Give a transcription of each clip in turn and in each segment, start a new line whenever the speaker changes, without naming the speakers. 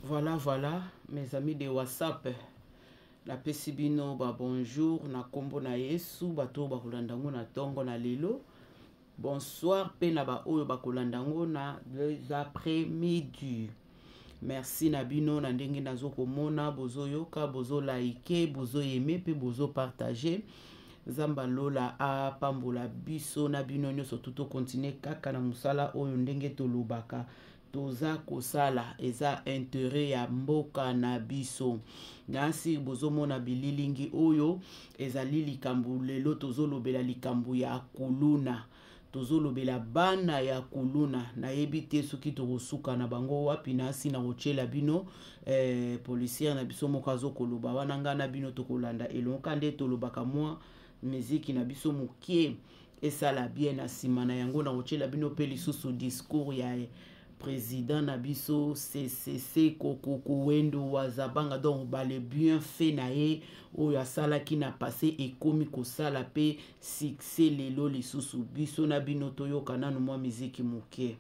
Voilà, voilà, mes amis de WhatsApp. napesi bino ba bonjour na nkombo na yesu bato oyo bakolanda yango na ntongo na lelo bonsoir mpe na baoyo bakolanda yango na les après midi merci na bino na ndenge nazokomona bozoyoka bozolaike bozoyeme mpe bozopartage nzambe alola apambola biso na bino nyonso tu tokontinue kaka na mosala oyo ndenge tolobaka toza kosala eza interet ya mboka na biso nasi bozomona bililingi oyo ezali likambo lelo tozolobela likambo ya kuluna tozolobela bana ya kuluna nayebi te soki tokosuka na bango wapi nasi na kotyela bino eh, policière na biso moko azokoloba wana ngai na bino tokolanda elongo nde tolobaka mwa miziki na biso mokie esala bien na nsima na yango nakotyela bino mpe lisusu discours ya président na biso ccc kokokuwendo wazabanga donc bale bien fait na ye oyo asalaki na passé ekomi kosala mpe succès lelo lisusu biso na bino toyoka nanu mwa miziki moke.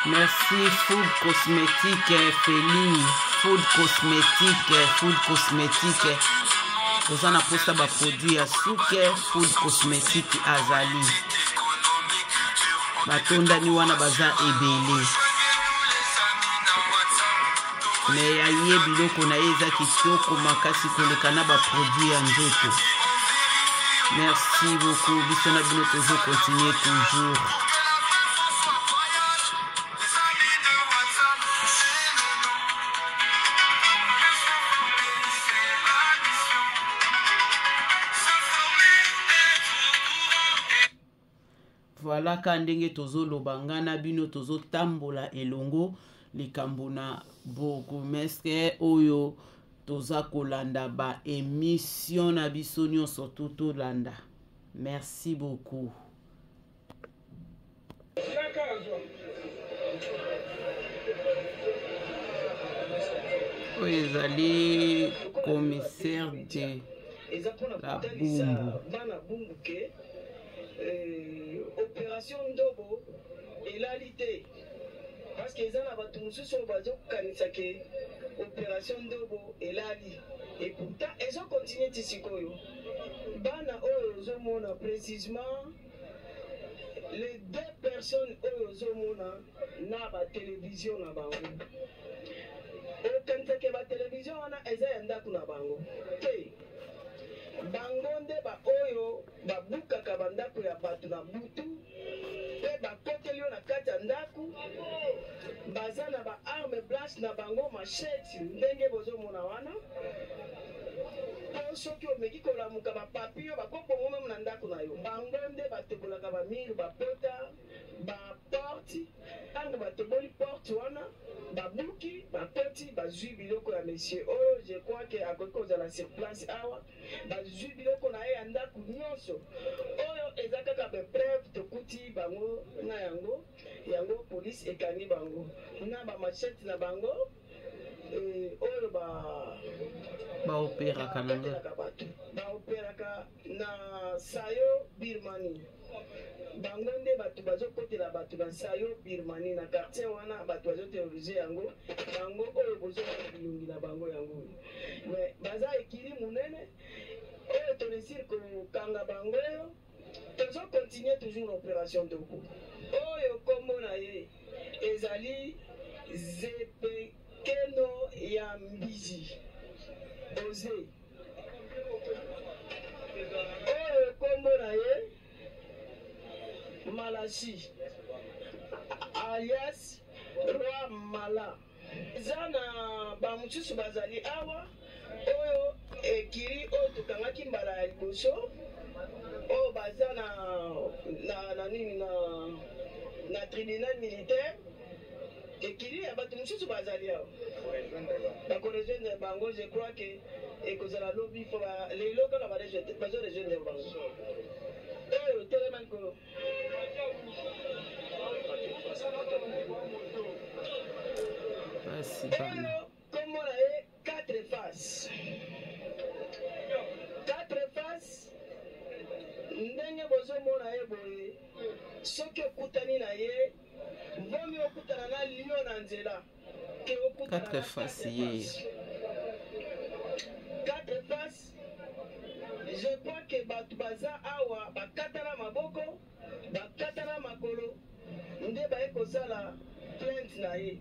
Merci Food Cosmétique Feli Food Cosmétique Food Cosmétique oza na mposa baproduit ya suke Food Cosmétique azali batondani wana baza ebele me ya ye biloko na ye eza kitoko makasi koleka na baproduit ya nzoto merci beaucoup biso na bino tozo continuer toujours. Voilà ka ndenge tozoloba nga na bino tozotambola elongo likambo na bourgmestre oyo toza kolanda ba emission na biso nyonso tu tolanda merci beaucoup. Oyo ezali commissaire de la Bumbu.
Bana Bumbu ke opération Ndobo elali te parce que eza na bato mosusu oyo bazokanisa ke opération Ndobo elali et pourtant ezokontinue ti sikoyo. Bana oyo ozomona précisement les deux personnes oyo ozomona na batelevizio na bango, okanisaka batelevizio wana eza ya ndako na bango te. Bango nde baoyo babukaka bandako ya bato na butu mpe bakoteli yo na kati ya ndako, baza na ba arme blanche na bango, machete ndenge bozomona wana, mpo soki omeki kolamuka bapapi yo bakobongo meme na ndako na yo. Bango nde batobolaka bamire, bapota baporte. Ntango batoboli porte wana, babuki, bakoti, bazwi biloko ya monsieur oyo. Je crois ke akoki kozala sur place awa. Bazwi biloko na ye ya ndako nyonso. Oyo eza kaka bapreuve tokuti bango na yango. Yango police ekangi bango na bamachete na bango oyo
baoperaka na
bato baoperaka na Sayo Birmanie. Bango nde bato bazokotela bato na Sayo Birmanie, na quartier wana bato bazoterrorize yango. Bango oyo bozomona bilongi na bango yango, mais baza ekili monene oyo toresir kokanga bango. Oyo tozokontinue toujours na opération Ndobo. Oyo kombo na ye ezali Zepekeno ya Mbizi Oze. Oyo kombo na ye Malachi alias Roi Mala. Eza na bamosusu bazali awa oyo ekiri oyo tokangaki mbala ya liboso oyo baza na, na, na nini na, na tribunal militaire. Ekili ya bato mosusu bazali awa bakorejoindre bango. Je crois que ekozala lobi fo lelo kaka bazo rejoindre bango. Oyo telema likolo.
Basi bana.
Oyo kombo na ye 4 faces. 4 faces ndenge bozomona ye boye, soki okutani na ye vomi okutana na lion na nzela ke okutana
4
na
faces
4
ye.
faces. 4 faces, je crois que bato baza awa bakatana maboko, bakatana makolo nde baye kosala plainte na ye.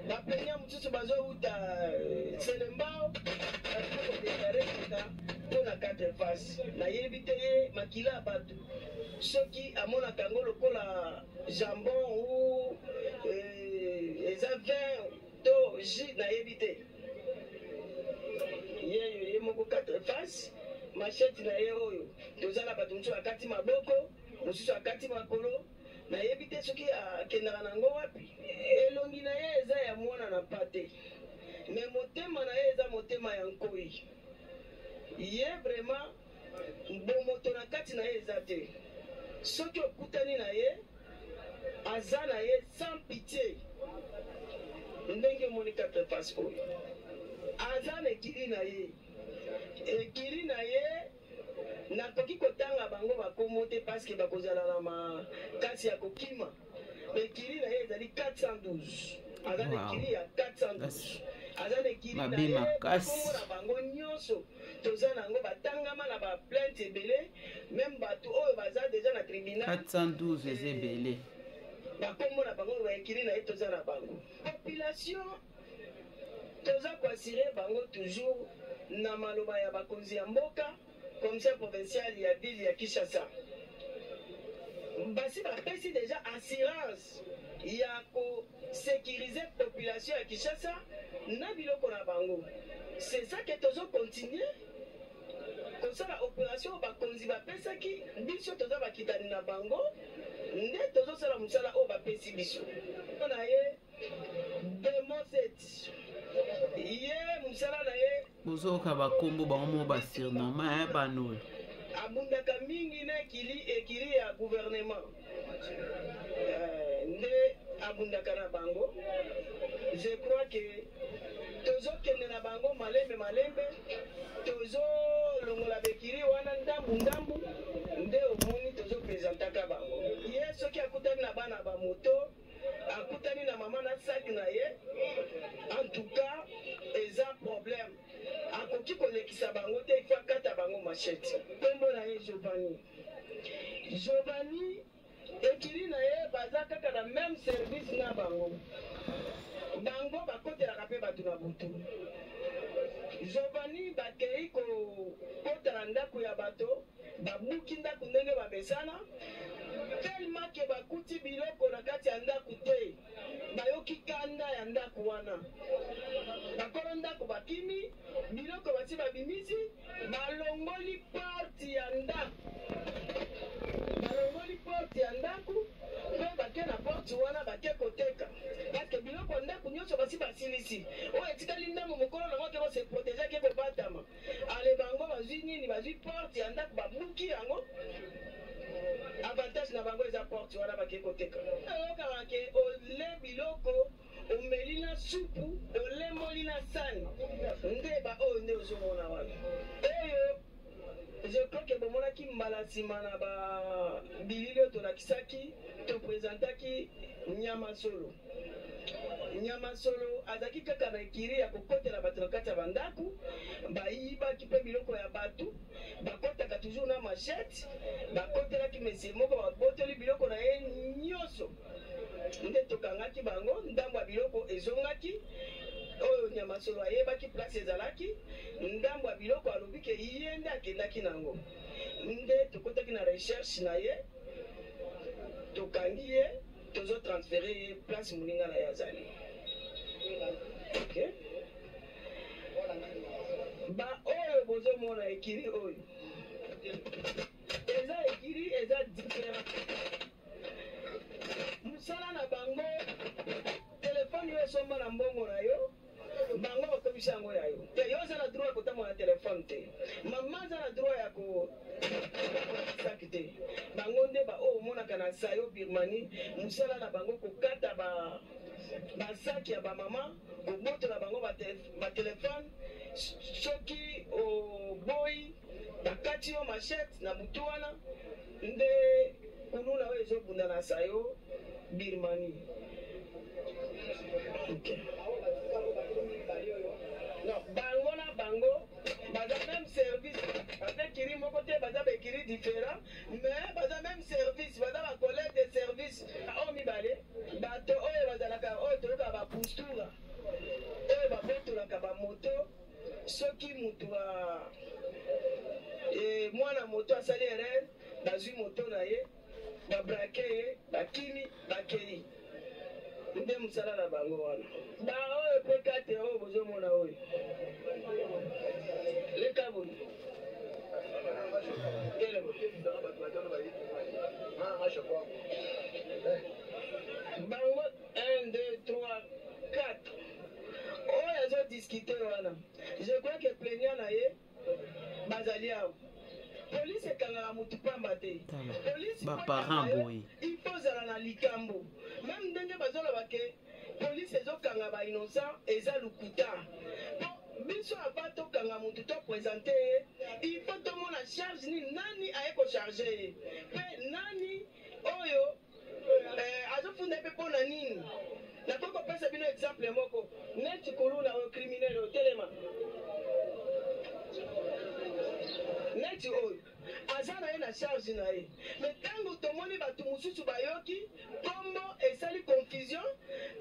Baplaignant mosusu bazowuta Selembao baza kodeklare kaka mpo na 4 faces. Nayebi te ye makila ya bato soki amonaka yango lokola jambon ou eza vin to jus, nayebi te. Ye ye moko 4 faces, machette na ye oyo toza na bato mosusu akati maboko, mosusu akati makolo, nayebi te soki akendaka nango wapi. Elongi na ye eza ya mwana na pate, me motema na ye eza motema ya nkoi. Ye vraiment bomoto na kati na ye eza te. Soki okutani na ye, aza na ye sans pitié. Ndenge omoni 4 faces oyo aza na ekili na ye, ekili na ye nakoki kotanga bango bakombo te parce que bakozala na makasi ya kokima. Ekili na ye ezali 412. Aza na ekili ya 412. Aza na ekili na
Mabe
ye,
makasi.
bakombo na bango nyonso toza na yango, batangama na ba plainte ebele, même bato oyo baza déjà na tribunal.
412 eza ebele.
Bakombo na bango baekili na ye toza na bango. Population toza koassurer bango toujours na maloba ya bakonzi ya mboka, commissaire provincial ya ville ya Kinshasa. Basi bapesi déjà assurance ya kosécuriser population ya Kinshasa na biloko na bango. C'est ça que tozo continuer kosala opération oyo bakonzi bapesaki biso, toza bakitani na bango nde tozosala mosala oyo bapesi biso. Na ye démon 7, ye mosala na ye.
Bozoyoka bakombo bango mo basurnoma ya bana oyo.
Abundaka mingi na ekili ya gouvernement, nde abundaka na bango. Je crois que tozokende na bango malembe malembe, tozolongola bekili wana ndambu ndambu, nde omoni tozopresentaka bango. Ye soki akutani na bana bamoto, akutani na mama na sac na ye, en tout cas eza problème, akoki kolekisa bango te, ifo akata bango machette. Nkombo na ye Giovanni. Giovanni ekili na ye baza kaka na même service na bango. Bango bakotelaka mpe bato na butu. Giovanni bakei kokota na ndako ya bato, babuki ndako ndenge bamesana, tellement ke bakuti biloko na kati ya ndako te. Bayoki kanda ya ndako wana, bakolo ndako bakimi, biloko bati babimisi, balongoli porte ya ndako, balongoli porte ya ndako mpe bake na porte wana bake koteka, parce que biloko ya ndako nyonso basi basilisi. Oyo etikali ndambo, mokolo nango ake kose protéger, ake kobatama. Ale bango bazwi nini? Bazwi porte ya ndako, babuki yango. Avantage na bango eza porte wana, bake koteka. Oyokaka ke ole biloko, omeli na supu, olemboli na sani, nde ba oyo nde ozomona wana. Oyo je crois ke bomonaki mbala nsima na babilili oyo tolakisaki, topresentaki nyama solo. Nyama solo azalaki kaka na ekiri ya kokotela bato na kati ya bandako, bayibaki mpe biloko ya bato, bakotaka toujours na machette. Bakotelaki mesie moko, babotoli biloko na ye nyonso, nde tokangaki bango. Ndambo ya biloko ezongaki, oyo nyama solo ayebaki place ezalaki. Ndambo ya biloko alobi ke ye nde akendaki nango, nde tokotaki na recherche na ye. Tokangi ye, tozo transfere ye place moninga na ye azali. Okay. Ba oyo bozomona ekiri oyo eza ekiri eza different mosala na bango telefone oyo esomba na mbongo na yo bango bakomisi yango ya yo te. Yo oza na droit ya kotambola na telefone te, mama aza na droit ya ko saki te. Bango nde baoyo omonaka na sayo Birmanie, mosala na bango kokata ba basaki ya bamama, kobotola bango batelefone. Soki oboyi, bakati yo machette na butu. Wana nde kuluna oyo ezobunda na sayo Birmanie. Okay. Non, bango na bango baza même service, baza ekiri moko te, baza baekiri différent, mais baza même service, baza bacollègue de service. Oyo mibale, bato oyo bazalaka oyo toyokaka bapustura, oyo babotolaka bamoto. Soki moto mwana moto asali erreur, bazwi moto na ye, babraquer ye, bakimi, bakei. Nde mosala na bango wana. Baoyo mpe kate oyo bozomona oyo, leka boye, telema. Bango 1, 2, 3, 4 oyo azodiscuter wana, je crois que plaignant na ye bazali awa. Polise ekangaka motu pamba te. Polise,
baparent boye,
il faut ozala na likambo. Même ndenge bazoloba ke polise ezokanga bainnocent, eza lokuta. Po biso ava tokanga motu, toprésenter ye, il faut tomona charge nini, nani aye kocharger ye, mpe nani oyo azofunda ye, mpe mpo na nini. Nakoki kopesa bino exemple moko neti kuluna oyo, criminel oyo, telema, neti oyo aza na ye na charge na ye. Mais ntango tomoni bato mosusu bayoki nkombo, esali confusion,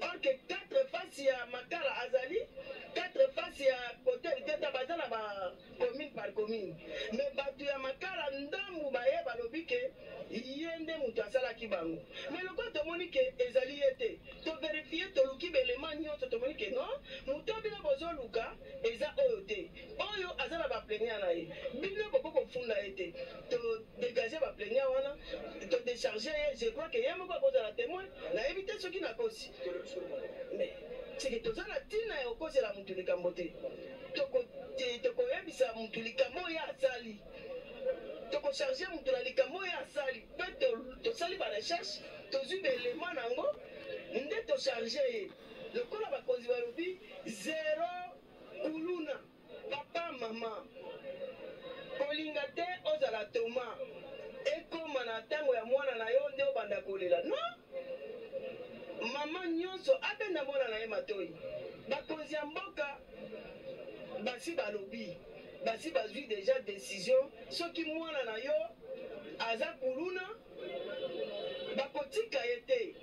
or que quatre face ya Makala azali, quatre face ya kote teta, baza na bacommune par commune. Mais bato ya Makala ndambu baye balobi ke ye nde moto asalaki bango. Mais lokola tomoni ke ezali ye te, tovérifier, toluki belema nyonso, tomoni ke non, moto bino bozoluka eza oyo te. Oyo aza na baplaignant na ye, bino boko kofunda ye te. Todégager baplaignant wana, todécharger ye. Je crois ke ye moko akozala témoin, nayebi te soki nakosi. Mais seke toza na ntina ya kokosela motu likambo te. Tokoyebisa motu likambo oyo asali, tokocharger motu na likambo oyo asali, mpe tosali barecherche, tozwi baelema nango nde tocharger ye. Lokola bakonzi balobi zero kuluna, papa, mama, kolinga te ozala toma ekóma na ntango ya mwana na yo nde obanda kolela. Non, mama nyonso abenda mwana na ye matoi. Bakonzi ya mboka basi balobi, basi bazwi déjà décision: soki mwana na yo aza kuluna, bakotika ye te,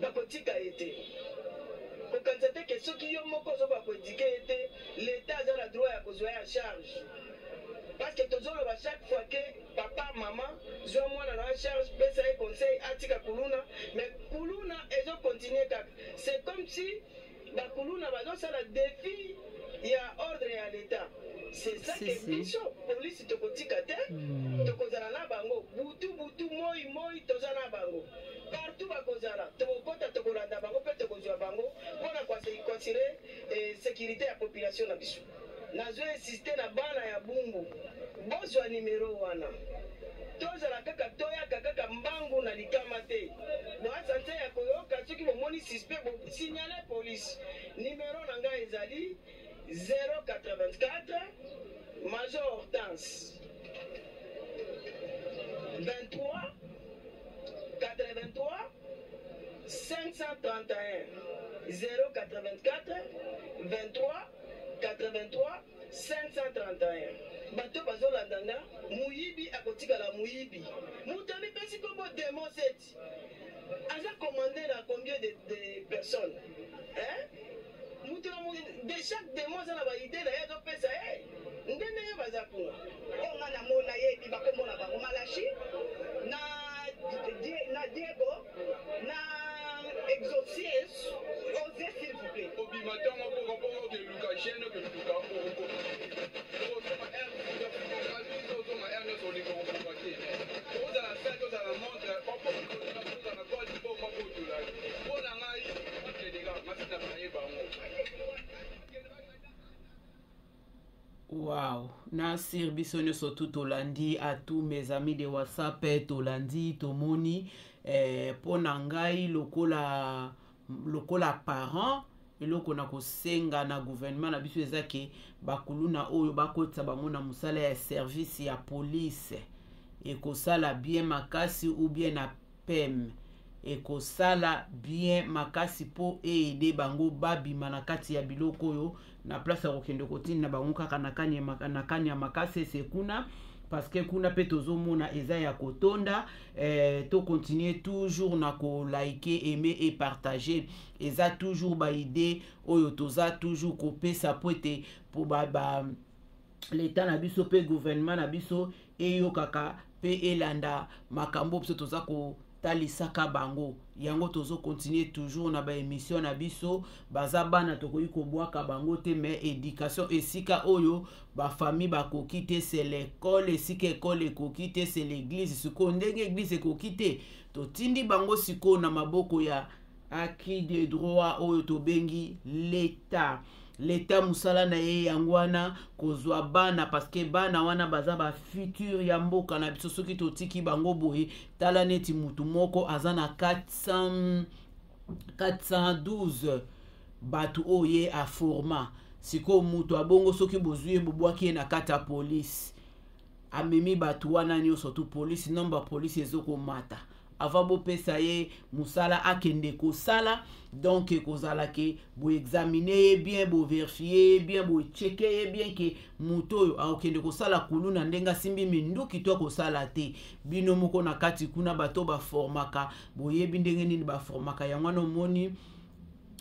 bakotika ye te. Kokanisa te ke soki yo moko ozokoka koéduquer ye te, l'État aza na droit ya kozwa ye en charge. Parce que tozoloba chaque fois ke papa, mama, zwa mwana na en charge, pesa ye conseil atika kuluna, mais kuluna ezocontinuer kaka. C'est comme si bakuluna bazosala défi ya ordre ya l'État. C'est ça que biso polisi tokotika te. Tokozala na bango butu butu, moi moi, toza na bango partout. Bakozala, tokokota, tokolanda bango mpe tokozwa bango mpona koassurer sécurité ya population na biso. Nazo insister na bana ya Bumbu, bozwa nimero wana. Tozala kaka, toyaka kaka mbangu na likama te. Boasa te ya koyoka, soki bomoni suspect, bosignaler police. Nimero na ngai ezali 084, Major Hortense, 23 83 531, 084 23 83 531. Bato bazolanda nga, moyibi akotikala moyibi. Moto amipesi kombo démon 7, aza commandé na combien de personnes, hein? Moto na de chaque démon aza na baidée na ye, azopesa ye nde ndenge baza kuna.
Oyo nga namona, yebi bakombo na bango, Malachi na Diego.
Wow, Nasir biso nyonso tu tolandi à tous mes amis de WhatsApp tolandi tomoni eh, mpo na ngai lokola lokola parent eloko na kosenga na gouvernement na biso eza ke bakuluna oyo bakotisa bango na mosala ya service ya police ekosala bien makasi ou bien na pem ekosala bien makasi mpo eede bango babima na kati ya biloko oyo na place ya kokende kotinda bango kaka na kani ya makasi ese kuna parce que kuna mpe tozomona eza ya kotonda eh, to continuer toujours na kolike aimer et partager eza toujours baide oyo toza toujours kopesa po ete po ba, ba leta na biso mpe gouvernement na biso eyokaka mpe elanda makambo biso toza kotalisaka bango yango tozo continuer toujours na baémission na biso baza bana tokoki kobwaka bango te mais éducation esika oyo bafamille bakoki te c'est l'école esika ekole ekoki te c'est l'église sikoyo ndenge église ekoki te totindi bango sikoyo na maboko ya acquis de droit oyo tobengi leta leta mosala na ye yango wana kozwa bana parceke bana wana baza bafuture ya mboka na biso soki totiki bango boye tala neti mutu moko aza na 400, 412 bato oyo ye aforma sikoyo moto abongo soki bozwi ye bobwaki ye na kati ya polise amemi bato wana nyonso tu polisi nombre ya polisi ezokomata avant bopesa ye mosala akende kosala donc ekozala ke boexamine ye bien boverifie ye bien bocheke ye bien ke moto oyo akokende kosala kuluna ndenge asimbi minduki to akosala te bino moko na kati kuna bato baformaka boyebi ndenge nini baformaka yango wana omoni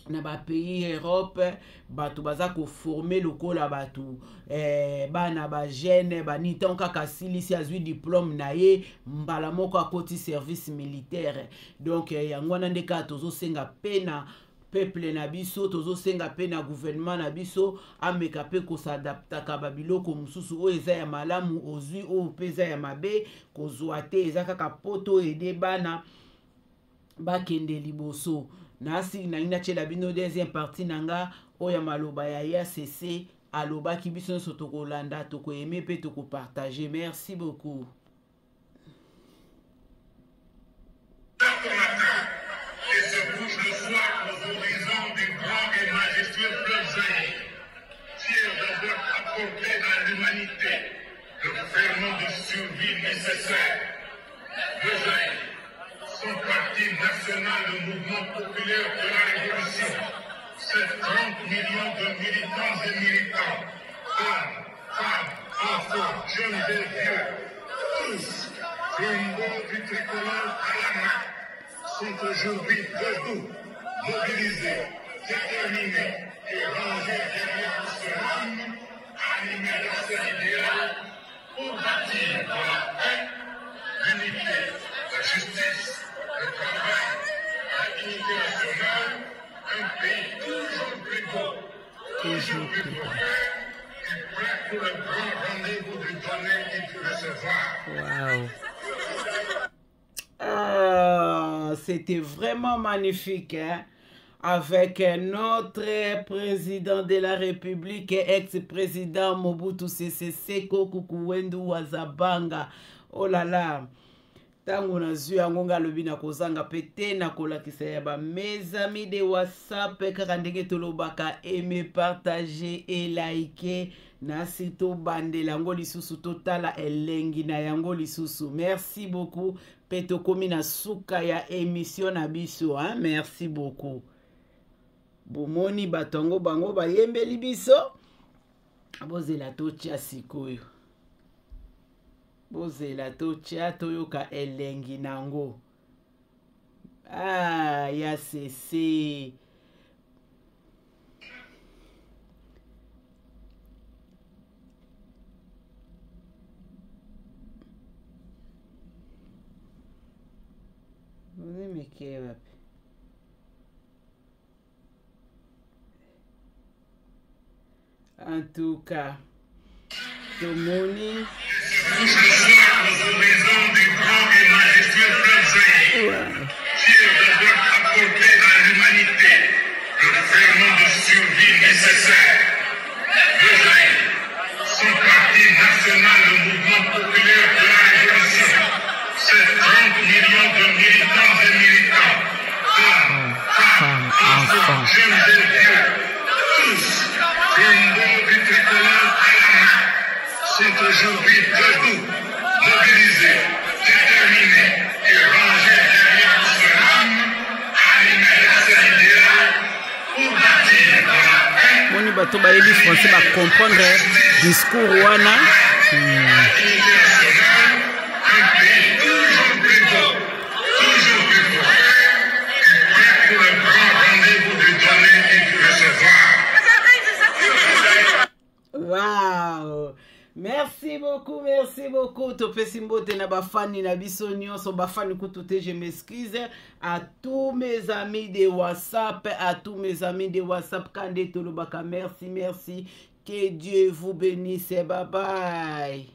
na bapays europe bato baza koforme lokola bato eh, bana bajeune banini ntango kaka asilisi azwi diplome na ye mbala moko akoti service militaire donc eh, yango wana nde kaka tozosenga mpe na peuple na biso tozosenga mpe na gouvernement na biso ameka mpe kosadaptaka babiloko mosusu oyo eza ya malamu ozwi oyo mpe eza ya mabe kozwa te eza kaka poto ede bana bakende liboso nasi nangi natyela bino deuxième partie na nga oyo ya maloba ya yacc alobaki biso nyonso tokolanda tokoyeme mpe tokopartage merci beaucoup.
Et se couche le soir aux horizons du grand et majestueux fleuve Zaïre, fier d'avoir apporté à l'humanité le ferment de survie nécessaire. Le Zaïre, son parti national, le mouvement populaire de la Révolution, ses 30 millions de militants et militants, hommes, femmes, enfants, jeunes et vieux, tous, flambeaux du tricolore à la main, sont aujourd'hui debout, mobilisés, déterminés et rangés derrière ce homme animé d'un seul idéal pour bâtir dans la paix, l'unité, la justice, le travail, la dignité nationale, un pays toujours plus beau, toujours plus prospère et prêt pour le grand rendez-vous du donner et du recevoir.
Wow. Ah, c'était vraiment magnifique, hein? Avec notre président de la République, ex-président Mobutu Sese Seko Kukuwendu Wazabanga. Oh là là. Ntango nazwi yango nga alobi nakozanga mpe te nakolakisa ya ba mes amis de whatsapp kaka ndenge tolobaka aime partage e like nasi tobandela yango lisusu totala elengi na yango lisusu merci beaucoup mpe tokomi na suka ya emission na biso hein? Merci beaucoup bomoni bato yango bango bayembeli biso bozela totya sikoyo bozela totya toyoka elengi nango ah ya sese meke wapi en tout cas tomoni.
Fier d'avoir apporté à l'humanité le ferment de survie nécessaire. Le Zaïre, son
bato bayebi français bacomprendre discours wana. Wow! Merci beaucoup, merci beaucoup. Topesi mbote na bafani na biso nyonso, bafani kutu te, je m'excuse à tous mes amis de WhatsApp, à tous mes amis de WhatsApp kande tolobaka merci, merci. Que Dieu vous bénisse. Bye bye.